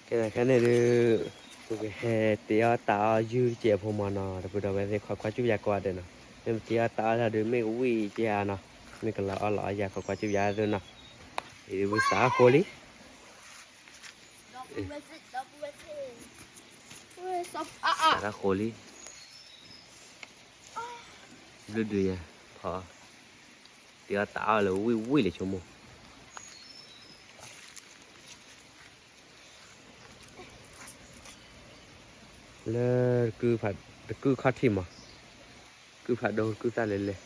ကဲ ခဲန့ၣ်ဒုး ပကဟဲတ့အီၣ်တၢ်အီၣ်ယုၢ်တကဲးဖိမးနီၤ, ဒီပုၢ်ဒီဝဲၢ်သ့ၣ် ခိးကွၢ်စူၣ်ယၤကိးဂၤဒဲးနီၤ, မ့ၢ်ပတ့အီၣ်တၢ်အီၣ်တၢ်ဒုး မ့ၢ်ကဝံၣ်ကဲဧါနီၤ, မ့ၢ်ကလီၤအီၣ်လီၤအီၣ်ယၤ ခိးကွၢ်စူၣ်ယၤသ့နီၤ, အံၤဒုး ဝံသးအဃိလံ သးတၢ်ဃိလံ, ဘျုးဒုးယၤ, ဖီ, တ့အီၣ်တၢ်အီၣ်လၢဝံၣ်ဝံၣ်လၢဆိကမိၣ် လၢ တကုၢ်ခီၣ်ထံးမး, ကုၢ်ဖးဒိၣ် ကုၢ်သၣ်လဲၤလဲၤ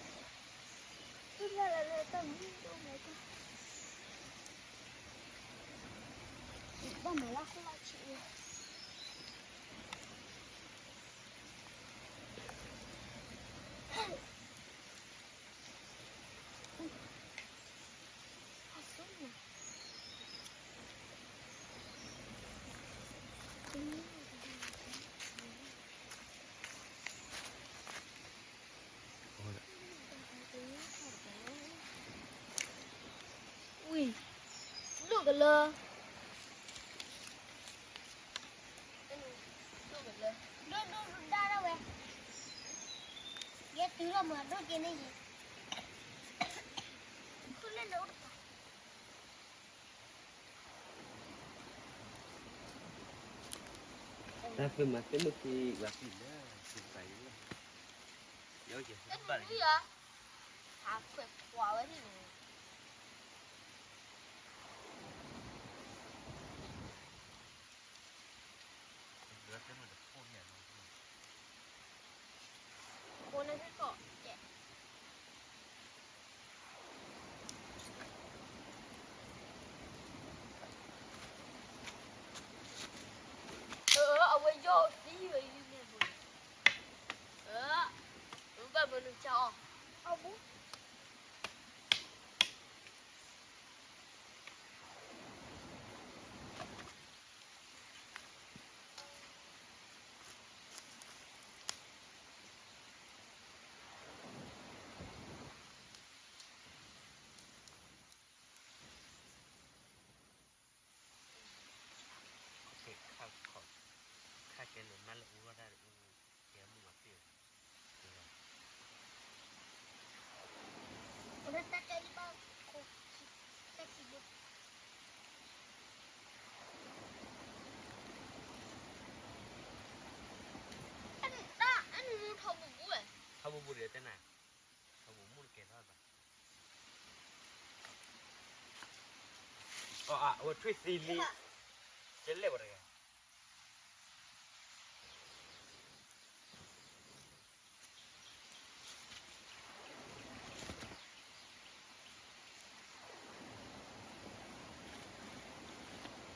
ဝံၤ ဒိၣ်ကလၢ ဒိၣ်ကလၢ ဒိၣ်ဒိၣ်ဒိၣ်ဒါဒၣ်ဝဲ ယဲတုၤထီၣ်မၤဒိၣ်က့ၤန့ၣ်ယံၤ ခုလၢနအိၣ်တပၤ တၢ်သ့မၤသ့မုၢ်ခံဘၣ်သံလၢ သံတပၤယံၤလီၤ ယအိၣ်က့ၤသံတပၤလံ ဟးခွဲးခွးဝဲန့ၣ် အဝဲယီၢ်သံဝဲယုၢ်န့ၣ်ဘိ ဘၣ်မနုၤကၢ်အီၣ် အဘူး ခါကဲန့ၣ် မ့ၢ်လၢအူထီၣ်တၢ်အူ ကဲမုၢ်မၤသ့ၣ် တၢ်ကဲယဘၣ်ခိၣ် တၢ်ခံဘိ တၢ်အနုထီဘိဘိဝဲ ထီဘိဘိဒီးတဲနၤ ထီဘိမုၢ်တကဲထီၣ်ဘၣ် အဝဲ ထွံၣ်သံလံ ကဲလဲၣ်ဝဲတဂၤ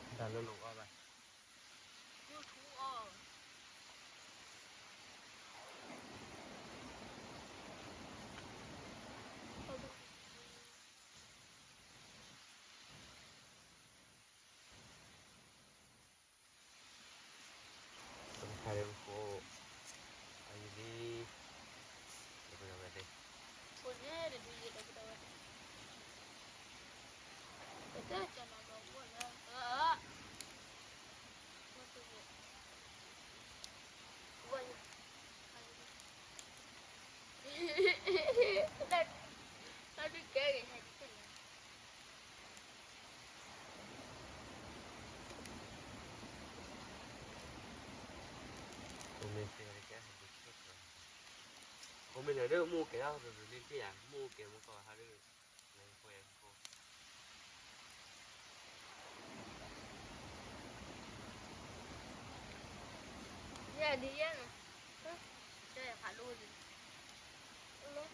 တၢ်လၢလီၤအီၣ်ဘၣ် YouTube အီၣ် တၢ်တခါလၢပဃိ အယံၤလံ ဒီပုၢ်ဒီဝဲၢ်သ့ၣ် ဃိန့ၣ်တဒုယဲၢ်ဒီပုၢ်ဒီဝဲၢ်သ့ၣ် ပတဲကနၤဒီးဝဲလၢ ဝဲ တၢ်ဒုးကဲဂ့ၤဟဲက့ၤလၢ မ့ၢ်တဲကဲဟဲဒုးကဲ အဃိမ့ၢ်လၢဒ်မိၢ်ကဲထီၣ်ရူၤရူၤလံတ့ၢ်ယၤ မိၢ်ကဲမိၢ်ကီၢ်ဟးဒ် နဖိယဲၢ်ဖိ ယဲဒ်ယဲၢ်နီၤ တဲယဖးဒိၣ်လံ မ့ၢ်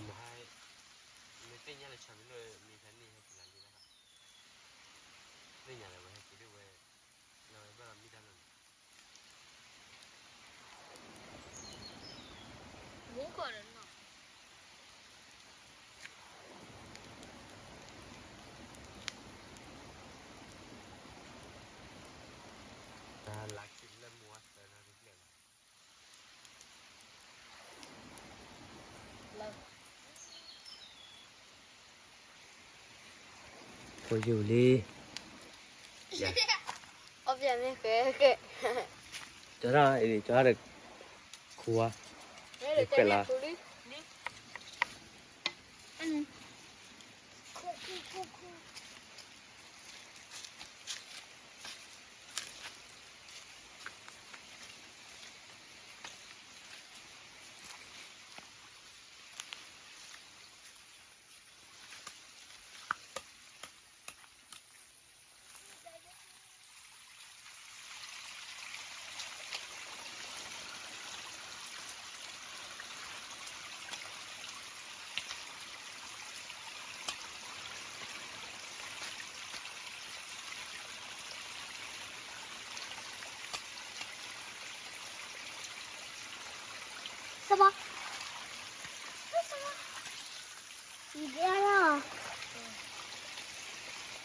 မဟါ, မ့ၢ်သ့ၣ်ညါလၢဆၣ်မ့ၢ်လၢမ့ၢ်ဖဲန့ၣ်ဟဲက့ၤလီၤလံဘၣ်, သ့ၣ်ညါလၢဝဲဟဲက့ၤဒ်ဝဲ, လၢဝဲဘၣ်လီၤမံတၢ်လီၤန့ၣ်, မူကီၢ်ဒီးနီၤ တၢ်လၢခံလၢမူအသၢနၤတဘျဲၣ်လီၤ. ဖိယိၤလံ, အီၣ်ပျဲၢ်မ့ၢ်ဃဲဃဲ, ကၠီထီၣ်အံၤန့ၣ် ကၠီထီၣ်ဒီး ခူဧါ, မ့ၢ်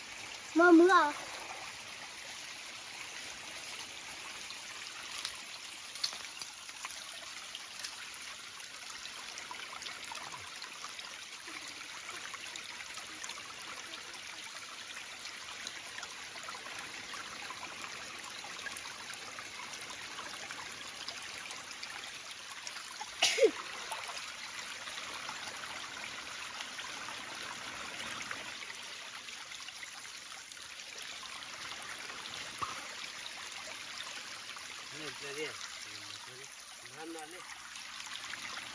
လၢတဲမ့ၢ်ခူလံ. စဘီ, မ့ၢ်မုၢ်လီၤ.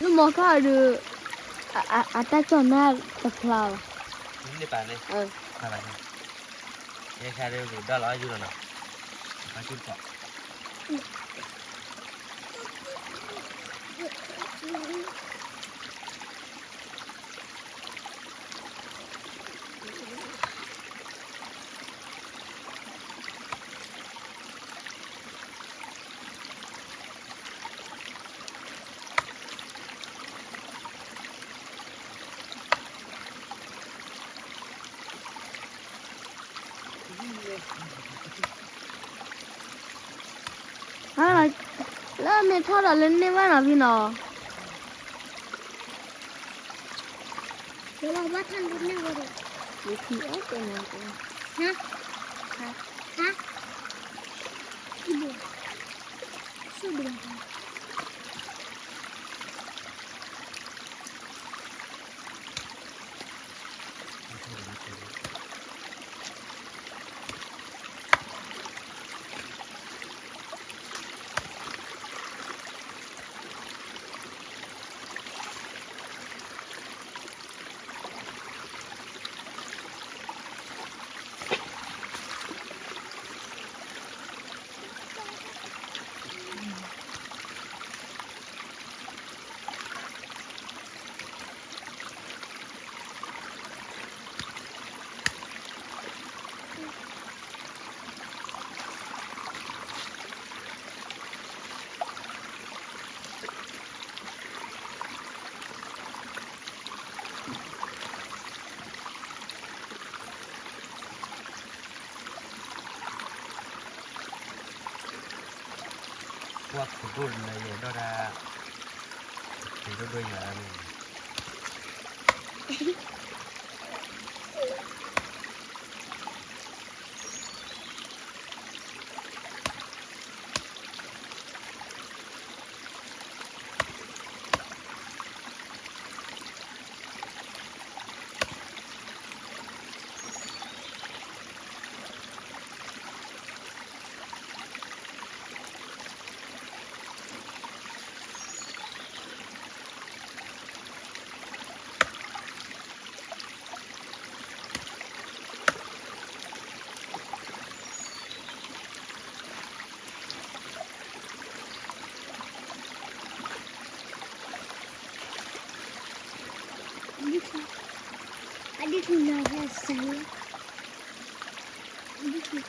လၢမီၤခါဒီး အတၢ်ကၠီၣ်နၢ်တဖျါဘၣ်. န့ၣ်ပာ်န့ၣ်, ယဲခါဒီး ဒီလီၤယူလီၤနီၤ, အကၠီၣ်တကီၢ်. လၢမ့ၢ်ထီၣ်ဒီးလၢန့ၢ်ဝဲနီၤဖံနီၤ. လၢဘၣ်ထီၣ်လၢန့ၢ်ဝဲဒီး လၢခံအီၣ်တဲနၤ, ဟါ, ဟါ, ဟါ, ဆူၣ်ဘျီ ပှၤခိၣ်ဒိၣ်လၢယအဲၣ်ဒိးတၢ်, ခိၣ်ဒိၣ်ဒိၣ်ယၤန့ၣ်. အဒိၣ်ထူၣ်နၤကစၢ်ယွၤ, အဒိၣ်ထူၣ်,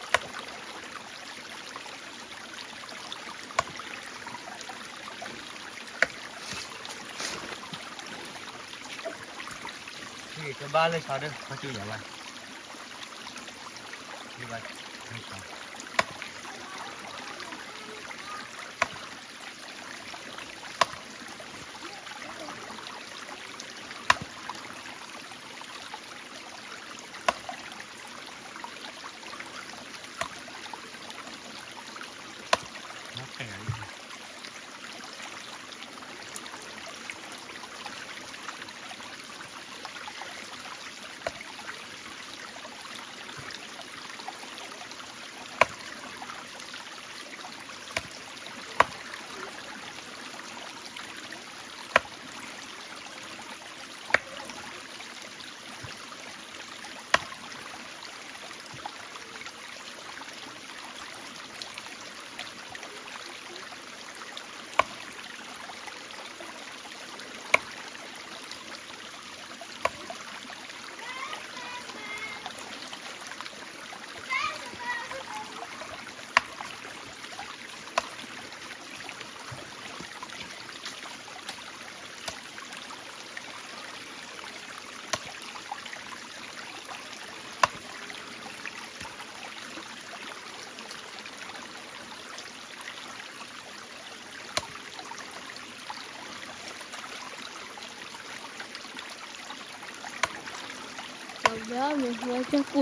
ကဘၣ်လၢဆီဒီး ခီကၠိယၤဘၣ်, ဘၣ်, ဝဲကကူၣ်လၢလံဒီး သ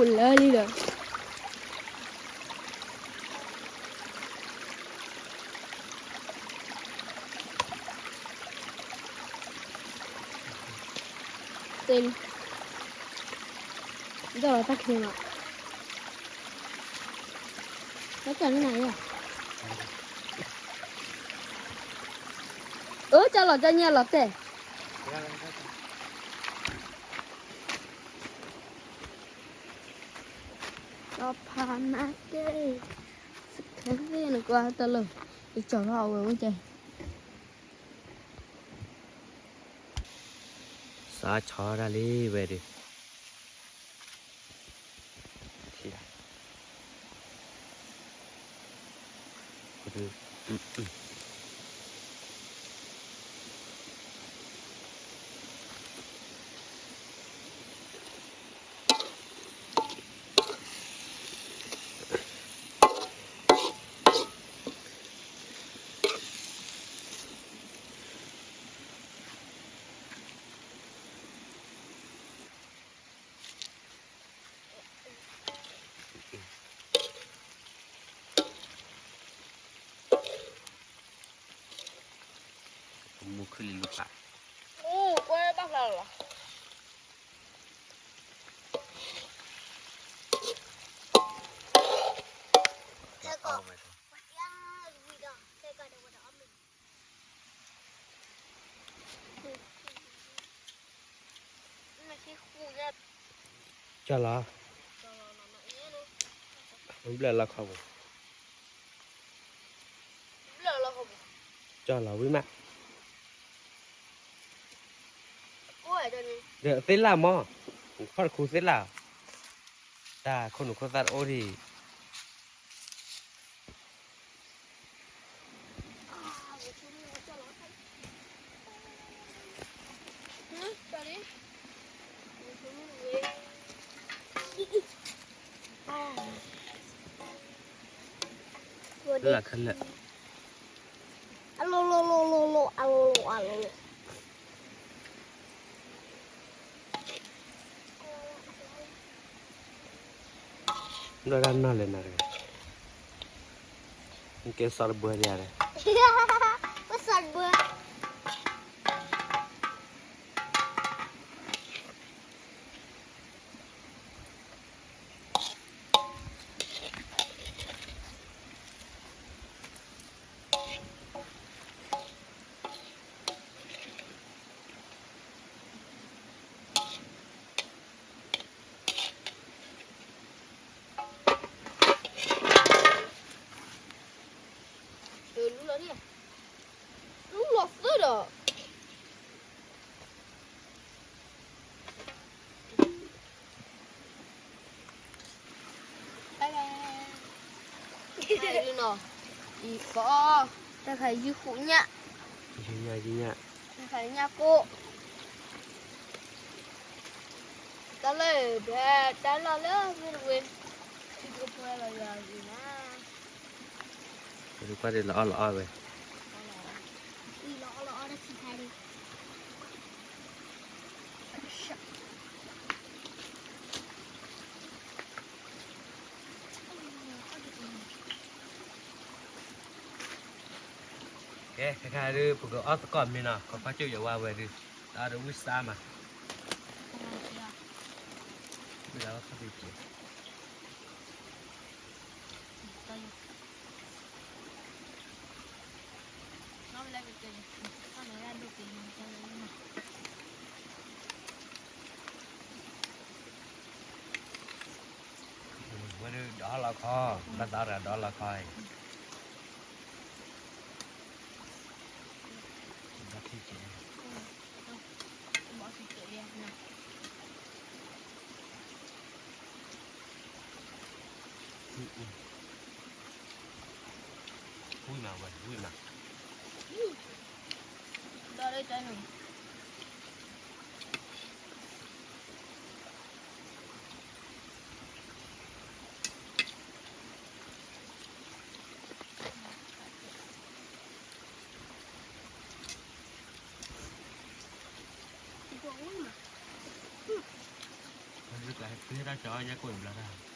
့လံ, ဒီးတၢ်ခံးမး, တၢ်ကနၤယၤ, အၢ ကၢ်လီၤကၢ်ညၣ်လီၤတဲာ်, ဒီးဖးနါကဲ, စခါသ့ၣ်နကွၢ်တၢ်လၢ, ယကၠီၤထီၣ်အဝဲဝဲကဲ စးဆီတၢ်လံဝဲဒုး, ထံၣ်ဒၣ်, မူခုၣ်လံလူၤဖး, အိၣ်ကွဲဘၣ်ဖျါလီၤလီၤ. ကၠီလီၤ, ဘျၢၣ်လီၤခီပူၤ, ကၠီလီၤဝံၤမး, ဒီးသ့ၣ်လၣ်မး, ခီၣ်တခူသ့ၣ်လၣ်, တၢ်ခိၣ်နူာ်ခိၣ်သၣ်တအိၣ်ဒံး လၢခလၢာ်, အလိၤလိၤလိၤလိၤလိၤ အလိၤလိၤအလိၤလိၤ. ဘျီတၢ်နီၢ်လဲၣ်နၤတဂၤ, ကဲစီၤတဘှဲဒံးဧါ, ကဲစီၤတဘှဲ. လူလီၤဒံး, လူလီၤဃီ နီၤ, အံၤကီး, တၢ်ခါယုၢ်ဃူညၣ်, ယုၢ်ညၣ်, ယုၢ်ညၣ်, တၢ်ခါညၣ်ကိၣ်, တၢ်လၢဒၢးတၢ်လီၢ်လၢမ့ၢ်တဝ့, ထံကပှဲၤလီၤယွၤအံၤနၤ, ပဒုးကွၢ်ဒ်လီၤအီၣ်လီၤအီၣ်ဝဲ, လီၤအီၣ်လီၤအီၣ်တၢ်ထံခါဒ် ကဲ ခဲခါဒုး ပကအီၣ်သကိးမ့ၤနီၤ, ကီၢ်ခီကၠိၣ်ယဝါဝဲဒုး, တၢ်ဒီးဝံၣ်စၢ်မး, ဝံၣ်လၢခီၣ်ဖံးက့ၤ ဝဲဒၣ်ဒီးလီၤခီ, ဘၣ်သးဒီးလီၤခီအံၤ, ဒီးထံကဲး ဝံၣ်မးဝဲ ဝံၣ်မး, ဒီးလၢတၢ်န့ၣ် ဝဲဒုးကဟဲဖုတၢ်ကၠီညါကိၣ်အံၤဘျီတၢ်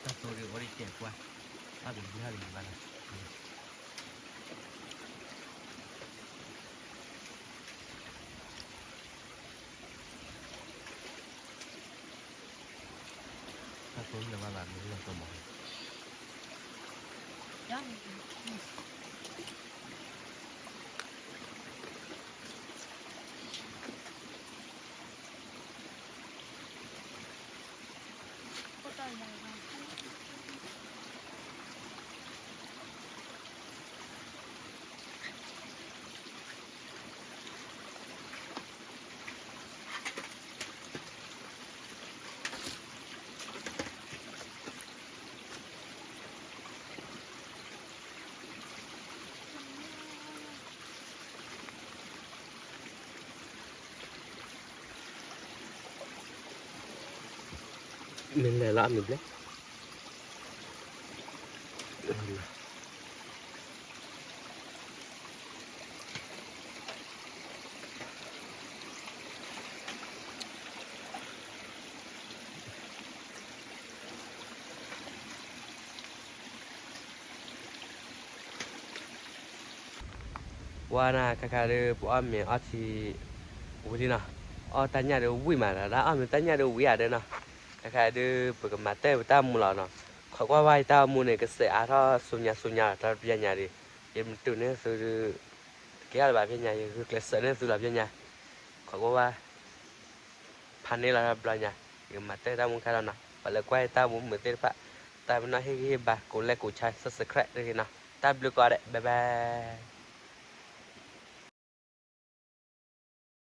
တၢ်သိဒုးအိၣ်ဒံးကဲကွၢ်, ဘၣ်ကဘုၣ်ဟၣ်လံဘၣ်လီၤ. တၢ်သိလၢဘၣ်ဘၣ်မ့ၢ်လီၤကမီၤလီၤ. မ့ၢ်လဲၤလီၤအမ့ၢ်ဘျဲၣ်. ဝါနၤ ခါခါဒုး ပအီၣ်မ့ၤအီထံ ဝံၤလံနီၤ, အီၣ်တၢ်ညၣ်ဒုးဝံၣ်မးနီၤ, တၢ်အီၣ်မ့ၤတၢ်ညၣ်ဒုးဝံၣ်ဧါဒုးနီၤ, ခါခါဒုး ပကမၤတၢ်ပတၢ်မူလီၤနီၤ, ခိးကွၢ်ဝဲယတၢ်အိၣ်မူန့ၣ် ကစဲးအါထီၣ်ဆူညါဆူညါလီၤ တၢ်တပျဲညါဒုး, ယမ့ၢ်တုၤန့ၢ်သုဒုး တကဲလၢၤဘၣ်ဖဲညါ ယဂုာ်ကျဲးစၢးန့ၢ်သုလီၤဖဲညါ, ခိးကွၢ်ဝဲ ဖးန့ၢ်လီၤတၢ်ဘျီညါ, ယကမၤတၢ်တၢ်မူခါလီၤနီၤ, ပှၤလၢကွၢ်ယတၢ်မူမုာ်သ့ၣ်တဖၣ်, တၢ်ပနီၣ်ဟ့ၣ်ဂံၢ်ဟ့ၣ်ဘါ ကိးလဲၣ်ကိးဆါ subscribe တဂ့ၤနီၤ, တၢ်ဘျုးကိးဂၤဒဲး bye bye.